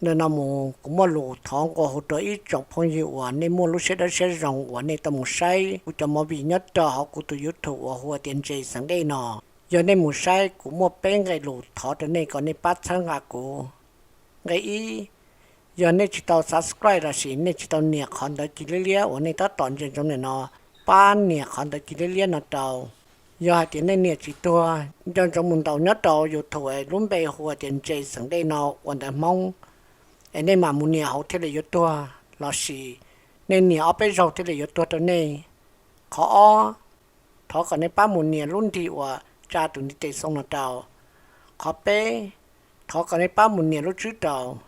Ntawm no mus kuv muaj lus thov nqua hu rau ib tsoom phooj ywg uas nej muaj lub siab dawb siab zoo uas nej tau mus saib kuv cov movie nyob rau hauv kuv tus YouTube uas hu ua tias Ntses Xeem Dej no. Yog nej mus saib kuv muaj peb nqe lus thov rau nej kom nej pab txhawb nqa kuv. Nqe ib, yog nej tsis tau subscribe lossis nej tsis tau nias qhov ntawv ci liab liab uas nej tab tom ntsia ntsoov ntawm no, pab nias qhov ntawv ci liab liab no rau. Yog hais tias nej nias tsis tuag, nco ntsoov mus ntaus nyob rau YouTube es lub npe hu ua tias Ntses Xeem Dej no ua ntawv Hmoob, es nej mam mus nias hauv thiaj li yuav tuag, lossis nej nias ob peb zaug thiaj li yuav tuag rau nej. Qhov ob, thov kom nej pab mus nias lub nrig uas tsa tus ntiv tes xoo no rau. Qhov peb, thov kom nej pab mus nias lub tswb rau.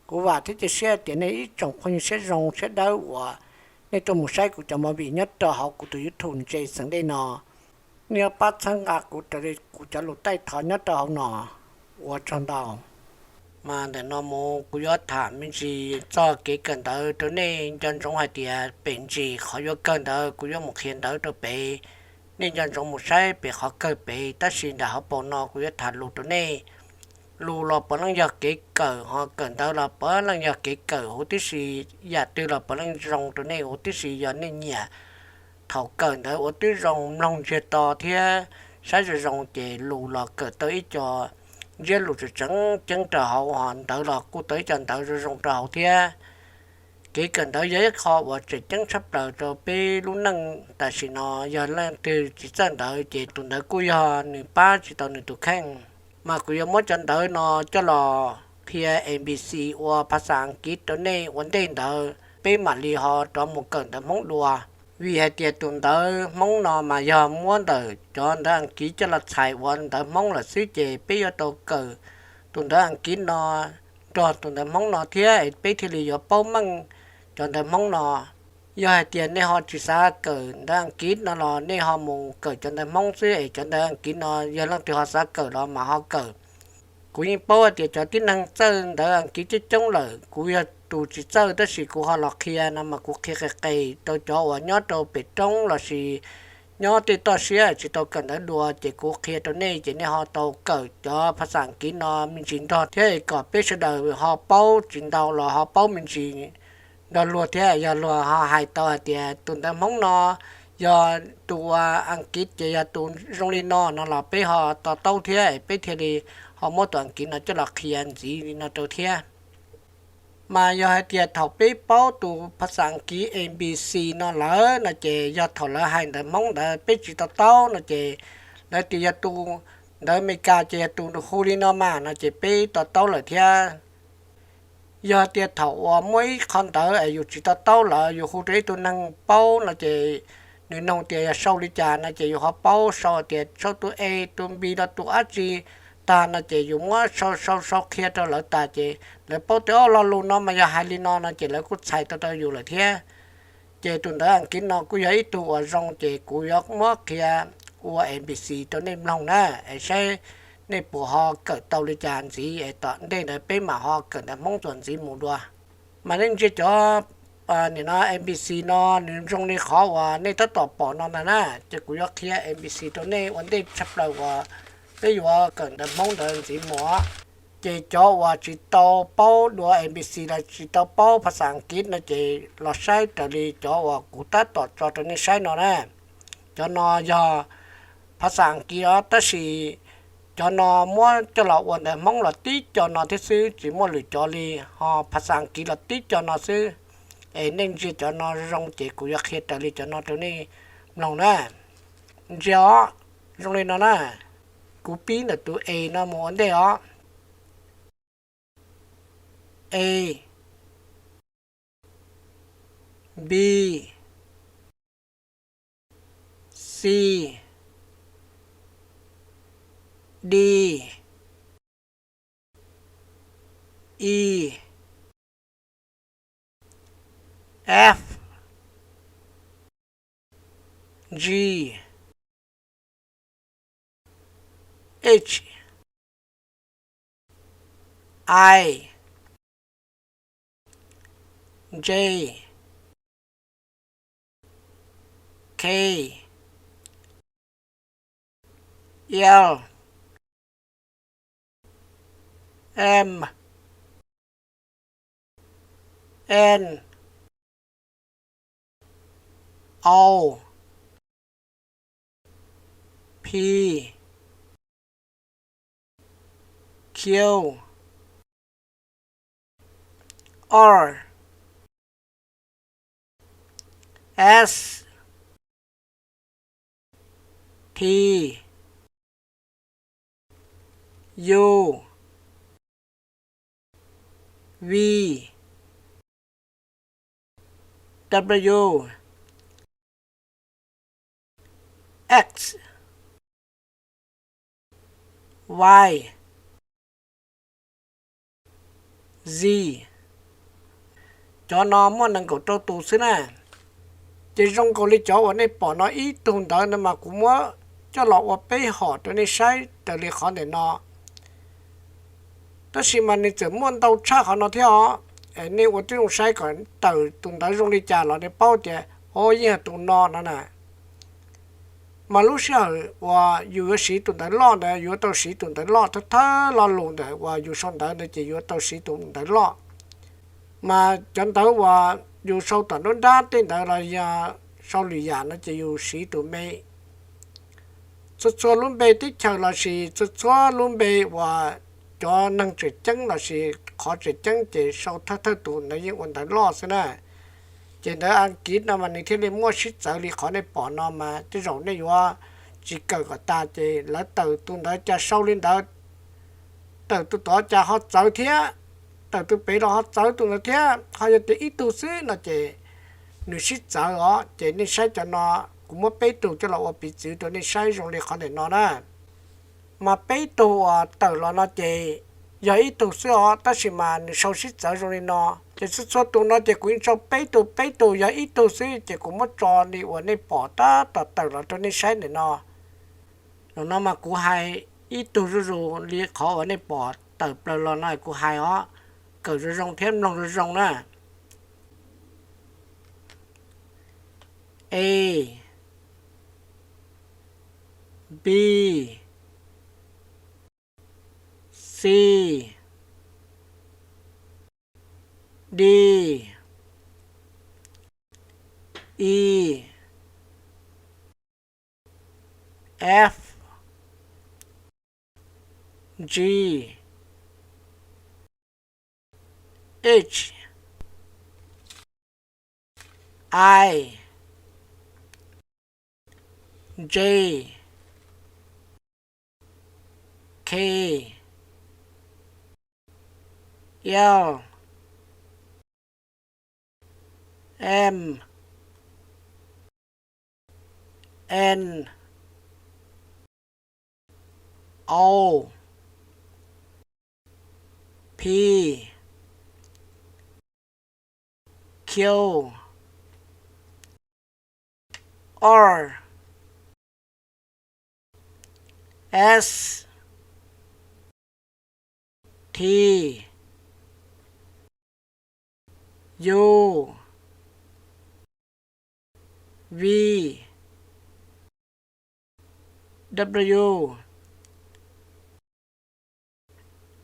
Kuv vam thiab cia siab tias nej ib tsoom phooj ywg siab zoo siab dawb uas nej tuaj mus saib kuv cov movie nyob rau hauv kuv tus YouTube Ntses Xeem Dej no, nej yuav pab txhawb nqa kuv raws li kuv cov lus taij thov nyob rau hauv no. Ua tsaug ntau. Mas ntawm no mus kuv yuav tham me ntsis txog kev kawm ntawv rau nej nco ntsoov hais tias pem ntsis qhov yuav kawg ntawd kuv yuav mus qhia ntawv rau pem. Nej nco ntsoov mus saib pem qhov kawg pem, tab sis nram hauv paus no kuv yuav tham lus rau nej. Lus los puav leej yog kev kawm, ho kawm ntawv los puav leej yog kev kawm huv tib si, yam twg los puav leej zoo rau nej huv tib si. Yog nej nyiam thaum kawm ntawv ua tib zoo mloog ntsiag to thiab saib zoo zoo ces lus los kawm tau ib co ntsiab lus tseem tseem ceeb rau hauv, ho ntawv los kuj tau ib co ntawv zoo zoo rau hauv thiab. Kev kawm ntawv yog ib qho uas tseem ceeb tshaj plaws rau peb lub neej tam sim no. Yog leej twg tsis txawj ntawv ces tus ntawd kuj yog nws pab tsis tau nws tus kheej. Mas kuv yuav muab cov ntawv no coj los qhia A B C ua phas xas Askiv rau nej ua ntej ntawd peb mam li ho rov mus kawm ntawv Hmoob dua. Vim hais tias tus ntawv Hmoob no mas yog muab ntawm cov ntawv Askiv coj los txhais ua ntawv Hmoob lawm xwb, ces peb yuav tau kawm tus ntawv Askiv no nrog tus ntawv Hmoob no thiab es peb thiaj li yuav paub meej cov ntawv Hmoob no. Yog hais tias nej ho tsis xav kawm ntawv Askiv no los nej ho mus kawm cov ntawv Hmoob xwb es cov ntawv Askiv no yog leej twg ho xav kawm los mas ho kawm. Kuv yeej paub hais tias cov tib neeg txawj ntawv Askiv coob coob lawm, kuv yog tus tsis txawj tab sis kuv ho los qhia no mas kuv qhia qis qis rau cov uas nyob rau pem roob lossis nyob tej toj siab tsis tau kawm ntawv dua, ces kuv qhia rau nej ces nej ho tau kawm cov phas xas Askiv no me ntsis nrog thiab kom peb sawv daws ho paub tsis ntau los ho paub me ntsis nrog luag thiab. Yog luag ho hais tau hais tias tus ntawv Hmoob no yog tus uas Askiv ces yog tus zoo li no no los peb ho to taub thiab peb thiaj li ho muab tus Askiv no coj los qhia ntxiv li no rau thiab. Mas yog hais tias thaum peb paub tus phas xas Askiv A B C no lawm no ces yog thaum lawv hais ntawv Hmoob ntawd peb tsis to taub no ces lawv tias yog tus, ntawv Amelikas ces yog tus hu li no mas no ces peb to taub lawm thiab. Yog tias thaum uas muaj ib qho ntawv es yus tsis to taub lawm yus hu rau ib tug neeg paub no ces nws nug tias yog sau li cas no ces yus ho paub sau tias sau tus A tus B los tus dab tsi tag no ces yus muab sau sau sau qhia rau lawv tas ces lawv paub tias o lo lus no mas yog hais li no no ces lawv kuj txhais tau rau yus lawm thiab. Ces tus ntawv Askiv no kuj yog ib tug uas zoo ces kuv yuav muab qhia ua A B C rau nej mloog na, es saib nej puas ho kawm tau li cas ntxiv es tom ntej ntawd peb mam ho kawm ntawv Hmoob txuas ntxiv mus dua. Mas nej ntsia cov, nim no A B C no nws zoo li qhov uas nej tab tom pom no ntag na, ces kuv yuav qhia A B C rau nej ua ntej tshaj plaws uas peb yuav kawm ntawv Hmoob ntawd ntxiv mus. Ces cov uas tsis tau paub dua A B C los tsis tau paub phas xas Askiv no ces los saib raws li cov uas kuv tab tom tso rau nej saib no na. Cov no yog phas xas Askiv os, tab sis cov no muab coj los ua ntawv Hmoob los tib co no thiab xwb, tsis muaj lwm cov li, ho phas xas Askiv los tib co no xwb. Es nej ntsia cov no zoo ces kuv yuav qhia raws li cov no rau nej mloog na. Ntsia os, zoo li no na. Kuv pib ntawm tus A no mus ua ntej os. A, B, C, D, E, F, G, H, I, J, K, L, M, N, O, P, Q, R, S, T, U, V, W, X, Y, Z. Cov no muaj nees nkaum rau tus xwb na. Ces zoo nkaus li cov uas nej pom no ib tug ntawv no mas kuv muab coj los ua peb hom rau nej saib raws li qhov ntawm no. Tab sis mas nws txawm muaj ntau tshaj qhov no thiab os. Nej ua tib zoo saib kom tawm tus ntawv zoo li cas los nej paub tias, o, yeej yog tus no no na. Mas lub sij hawm uas yus yuav siv tus ntawv loj ntawd, yuav tau siv tus ntawv loj thawj thawj lo lus ntawm uas yus sau ntawv ntawd ces yuav tau siv tus ntawv loj. Mas cov ntawv uas yus sau tom nruab nrab tej ntawd los yog sau lwm yam no ces yus siv tus me. Txhua txhua lub npe teb chaws los sis txhua txhua lub npe uas cov neeg tseem ceeb los sis qhov tseem ceeb ces sau thawj thawj tus ntawd yeej ua ntawv loj xwb na. Ces ntawv Askiv no mas nws thiaj li muaj sib txawv li qhov nej pom no mas tej zaum nej yuav tsis kawm kom tas ces lawv tawm tus ntawv cas sau li ntawd, tawm tus tod cas ho txawv thiab, tawm tus pem los ho txawv tus ntawd thiab, ho yog tias ib tug xwb no ces nws sib txawv os. Ces nej saib cov no, kuv muab peb tug coj los ua piv txwv rau nej saib zoo li qhov ntawm no na. Mas peb tug uas tawm los no ces yog ib tug xwb os, tab sis mas nws sau sib txawv zoo li no. Ces txhua txhua tus no ces kuv yeej tso peb tug, peb tug yog ib tug xwb ces kuv muab tso li uas nej pom tab tom tawm los rau nej saib ntawm no. Zaum no mas kuv hais ib tug zuj zus li qhov uas nej pom tawm plaws los no kuv hais os, kawm zoo zoo thiab mloog zoo zoo na. A, B, C, D, E, F, G, H, I, J, K, L, M, N, O, P, Q, R, S, T, U, V, W,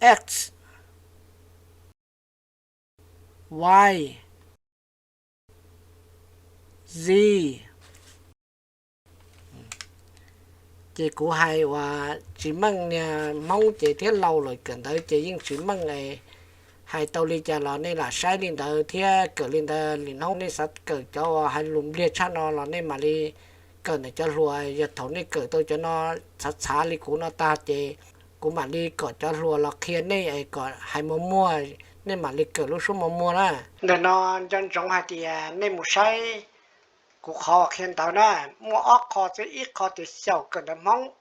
X, Y, Z. Ces kuv hais uas tsis meej niag Hmoob ces thiab laus lawm kawm ntawv ces yeej tsis meej. Hais tau li cas los nej lam saib li ntawd thiab kawm li ntawd. Lwm hnub nej xav kawm cov uas hais lus Npliag tshaj no los nej mam li kawm ntawm cov hluas. Yog thaum nej kawm tau cov no txhav txhav li kuv no tag ces kuv mam li kom cov hluas los qhia nej es kom hais muag muag, nej mam li kawm lub suab muag muag na. Ntawm no nco ntsoov hais tias nej mus saib kuv qhov uas qhia ntawv na, muaj ob qho xwb, ib qho tias xyaum kawm ntawv Hmoob,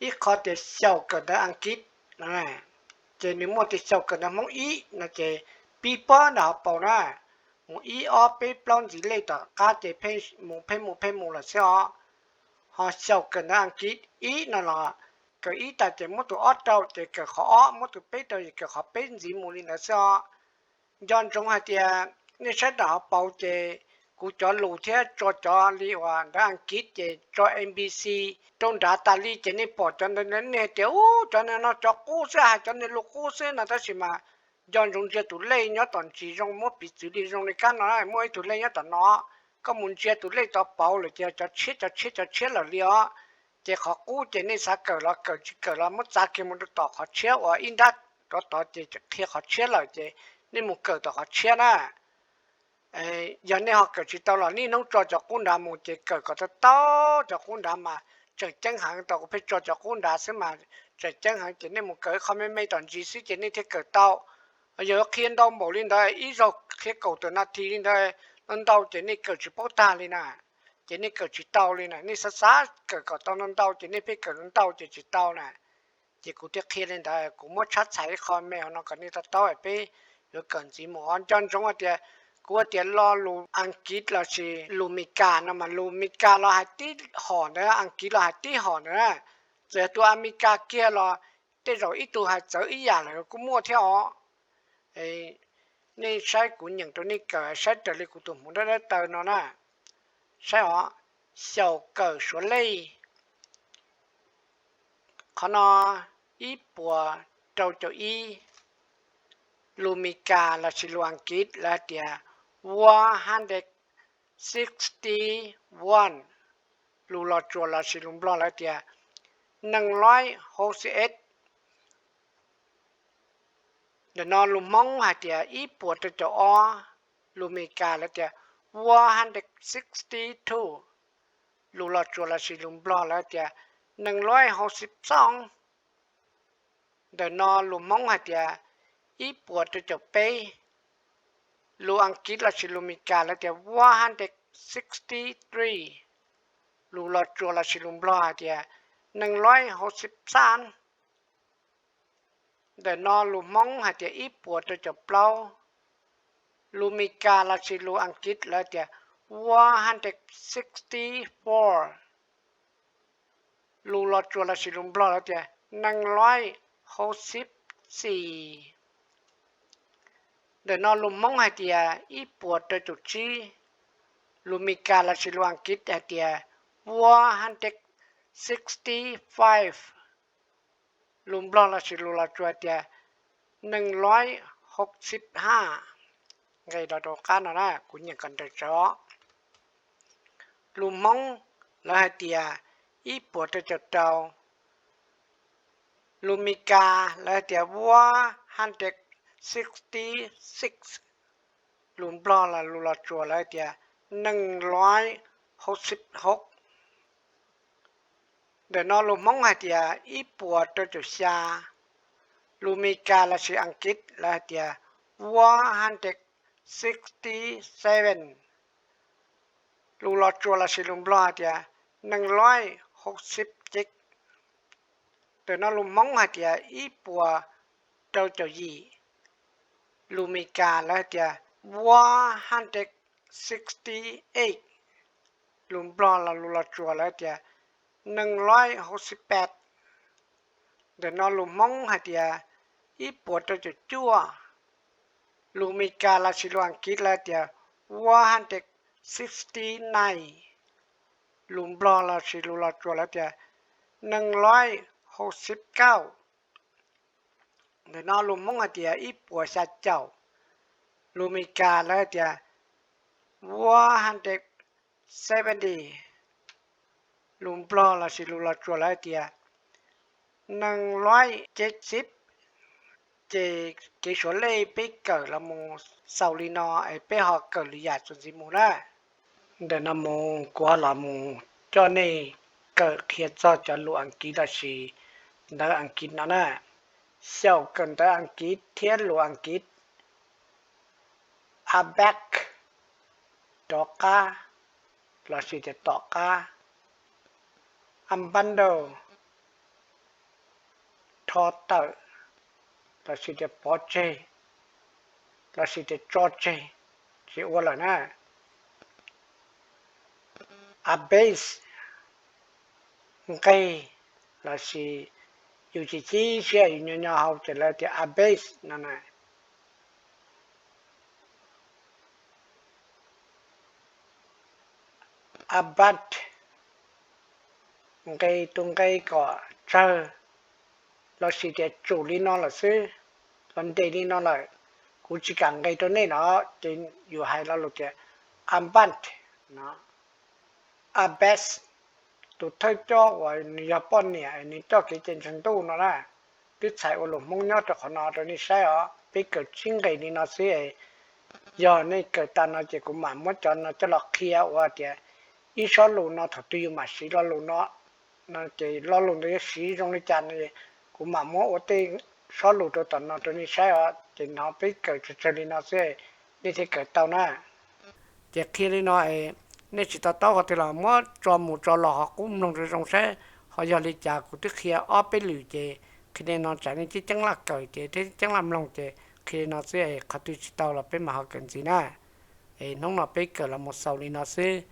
ib qho tias xyaum kawm ntawv Askiv. Ces nws muaj tias xyaum kawm ntawv Hmoob ib no ces pib pob ntawm hauv paus na, mus ib ob peb plaub ntxiv lej tom qab ces pheej mus pheej mus pheej mus lawm xwb os. Ho xyaum kawm ntawv Askiv ib no los kawm ib tas ces muab tus ob rau ces kawm qhov ob, muab tus peb rau ces kawm qhov peb ntxiv mus li ntawd xwb os. Nco ntsoov hais tias nej saib nram hauv paus ces kuv cov lus thiab tso cov li uas ntawv Askiv ces tso A B C rau nrad tas li ces nej pom cov ntawd nej hais tias ub cov no cov qub xwb, hais cov niag lus qub xwb no, tab sis mas nco ntsoov ntsia tus lej nyob tom ntsis zoo, muab piv txwv li zoo li kab no, muaj ib tug lej nyob tom no, koj mus ntsia tus lej tod pauv lawm ces cov tshiab cov tshiab cov tshiab lawm li os. Ces qhov qub ces nej xav kawm los kawm, tsis kawm los muab txav kiag mus rau tom qhov tshiab uas ib nrab rov tod ces qhia qhov tshiab lawm ces nej mus kawm tom qhov tshiab na. Yog nej ho kawm tsis tau los niaj hnub tso cov qub nrad mus ces kawm kom tau tau cov qub nrad mas tseem ceeb heev. Tau kuv pheej tso cov qub nrad xwb mas tseem ceeb heev, ces nej mus kawm ib qho me me tom ntsis xwb ces nej thiaj kawm tau. Yog qhia ntau npaum li ntawd, ib zaug qhia kaum tawm nas this li ntawd, ntau ntau ces nej kawm tsis paub tag li na, ces nej kawm tsis tau li na. Nej xav xav kawm kom tau ntau ntau ces nej pheej kawm ntau ntau ces tsis tau na. Ces kuv thiaj qhia li ntawd, kuv muab tshab txhais ib qho me hauv no kom nej to taub es peb yuav kawm ntxiv mus os. Nco ntsoov hais tias kuv hais tias lo lus Askiv lossis lus Meskas no mas lus Meskas los hais tib hom ntawd, Askiv los hais tib hom ntawd na. Txawm yog tus Amelikas kiag los tej zaum ib tug hais txawv ib yam lawm kuj muaj thiab os. Nej saib kuv nyeem rau nej kawm, saib raws li kuv tus hmuv dawb dawb taw no na. Saib os, xyaum kawm suav lej. Qhov no ib puas rau caum ib, lus Meskas lossis lus Askiv lawv hais tias one hundred sixty one, lus Los Tsuas lossis lus Nplog lawv tias nees loib hauv xib eb. Ntawm no lus Hmoob hais tias ib puas rau caum ob, lus Meskas lawv tias one hundred sixty two, lus Los Tsuas lossis lus Nplog lawv tias nees loib hauv xib xoob. Ntawm no lus Hmoob hais tias ib puas rau caum peb, lus Askiv lossis lus Meskas lawv tias one hundred sixty three, lus Los Tsuas lossis lus Nplog hais tias nees loib hauv xib xab. Ntawm no lus Hmoob hais tias ib puas rau caum plaub, lus Meskas lossis lus Askiv lawv tias one hundred sixty four, lus Los Tsuas lossis lus Nplog lawv tias nees loib hauv xib xis. Ntawm no lus Hmoob hais tias ib puas rau caum tsib, lus Meskas lossis lus Askiv hais tias one hundred sixty five, lus Nplog lossis lus Los Tsuas hais tias nees loib hauv xib haj. Nqe rau rau qab no na, kuv nyeem kom nrawm tsawv. Lus Hmoob lawv hais tias ib puas rau caum rau, lus Meskas lawv hais tias one hundred sixty six, lus Nplog los lus Los Tsuas lawv tias nees loib hauv xib hauv. Ntawm no lus Hmoob hais tias ib puas rau caum xya, lus Meskas lossis Askiv lawv hais tias one hundred sixty seven, lus Los Tsuas lossis lus Nplog hais tias nees loib hauv xib ceb. Ntawm no lus Hmoob hais tias ib puas rau caum yim, lus Meskas lawv hais tias one hundred sixty eight, lus Nplog los lus Los Tsuas lawv tias nees loib hauv xib peb. Ntawm no lus Hmoob hais tias ib puas rau caum cuaj, lus Meskas lossis lus Askiv lawv tias one hundred sixty nine, lus Nplog lossis lus Los Tsuas lawv tias nees loib hauv xib kauj. Ntawm no lus Hmoob hais tias ib puas xya caum, lus Meskas lawv tias one hundred seventy, lus Nplog lossis lus Los Tsuas lawv tias nees loib ceb xib. Ces kev suav lej peb kawm los mus xaus li no es peb ho kawm lwm yam txuas ntxiv mus na. Ntawm no mus kuv ho los mus coj nej kawm qhia txog cov lus Askiv lossis ntawv Askiv no na. Xyaum kawm ntawv Askiv thiab lus Askiv: aback, rov qab lossis tias tom qab; abandon, rho tawm lossis tias pov tseg lossis tias tso tseg, tsis ua lawm na. Abase, nqeg lossis yus tsis cib siab, yus nyo nyo hau ces lawv tias abase no na. Abandon, nqe tus nqe kom tsawg lossis tias tsum li no lawm xwb, los nres li no lawm. kuv tsis kam nqis rau nej no, ces yus hais lo lus tias ambant no, abes, tus thawj coj uas nws yog poj niam nws coj kev cai ntseeg ntuj no na. Twb txhais ua lus Hmoob nyob rau qhov no rau nej saib os, peb kawm tsib nqe li no xwb. Yog nej kawm tas no ces kuv mam muab cov no coj los qhia ua tias ib sob lus no thaum twg yus mam siv lo lus no, no ces lo lus ntawd yuav siv zoo li cas no. Kuv mam muab ua tej sob lus rau tom no rau nej saib os, ces hnov peb kawm tsawg tsawg li no xwb, nej thiaj kawm tau na. Ces qhia li no, nej tsis to taub qhov twg los muab tso mus tso los ho qub mloog zoo zoo saib ho yog li cas. Kuv twb qhia ob peb lwm ces qhia li no tsam nej ceeb ceeb laj kawm ces thiab ceeb laj mloog, ces qhia li no xwb, qhov twg tsis tau los peb mam ho kawm ntxiv na. Es hnub no peb kawm los mus xaus li no xwb.